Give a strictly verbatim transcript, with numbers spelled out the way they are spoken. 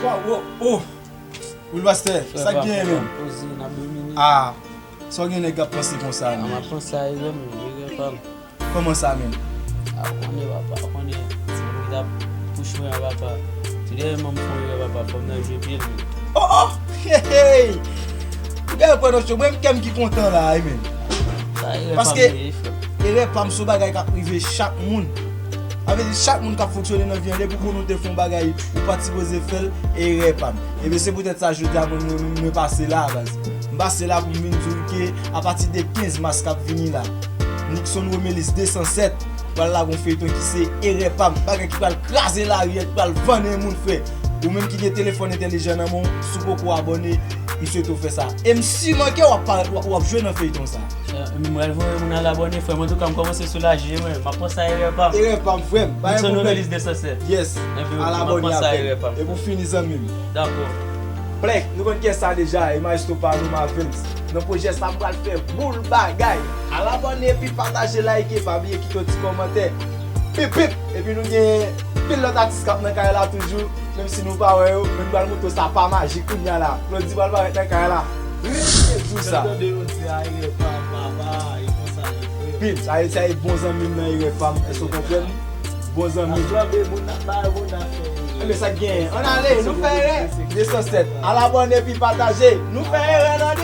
Wa, wo, oh! Wi, pastè, sa k genyen menm? Poze, n ap domine. Ah, sa w gen nèg k ap panse konsa menm? M ap panse a erè m, erè pa m. Kòman sa menm? Ah, ou konnen papa, ou konnen. Se moun ki t ap pouch mwen an papa. Tout dèyè m fè erè papa, fò m nan jwe pye l. Oh, oh! Hey, hey! Ou gen pran nan cho, mwen menm kè m ki kontan la, wi menm. Sa erè pa m Paske ye, frè. Erè pa m se yon bagay k ap rive chak moun. Sa vle di chak moun k ap fonksyone nan vi an, depi w konnen w te fè yon bagay ou pa t sipoze fè l, erè pa m. Ebyen se poutèt sa jodi a mwen, mwen, mwen pase la, baz. M pase la pou m vin di w ke apati de kenz mas k ap vini la, Nixon Romelis de san sèt pral lage yon feyton ki se Erè pa m, bagay ki pral kraze lari a, ki pral vannen moun, frè. Ou menm ki gen telefòn entèlijan nan men w, si w poko abòne, m swete w fè sa. E m siman ke w ap pa-, w ap, w ap jwe nan feyton sa. Frè, m pral voye moun al abòne, frè m. Antouka, m kòmanse soulaje, mwen. M ap panse a erè pa m. Erè pa m, frè m. Bagay Nixon pwoblèm. Romelis de san sèt. Yes, Ebyen, al m ap abòne panse a avè erè m. pa m. E pou fini, zanmi m. Dakò. Plèk, nou konn kiyès sa deja, e Maestro pa nou Mavens. Nan pwojè sa, m pral fè boul bagay. Al abòne epi pataje, like, pa bliye kite yon ti kòmantè. Pip, pip! Epi nou gen pil lòt atis k ap nan kay la toujou, menm si nou pa wè yo, men nou pral montre w sa pa maji kounye a la. Claudy pral parèt nan kay la. Rete di w sa. Tande yo di a erè pa m, papa, e konsa li fè. Pim, sa e, sa e bon zanmi m nan erè pa m. Èske w konprann? Bon zanmi. Flanbe, moun nan bay moun nan fè erè. Ebyen, sa k genyen? Ann ale, nou fè erè. De san sèt. Al abòne epi pataje. Nou fè erè nan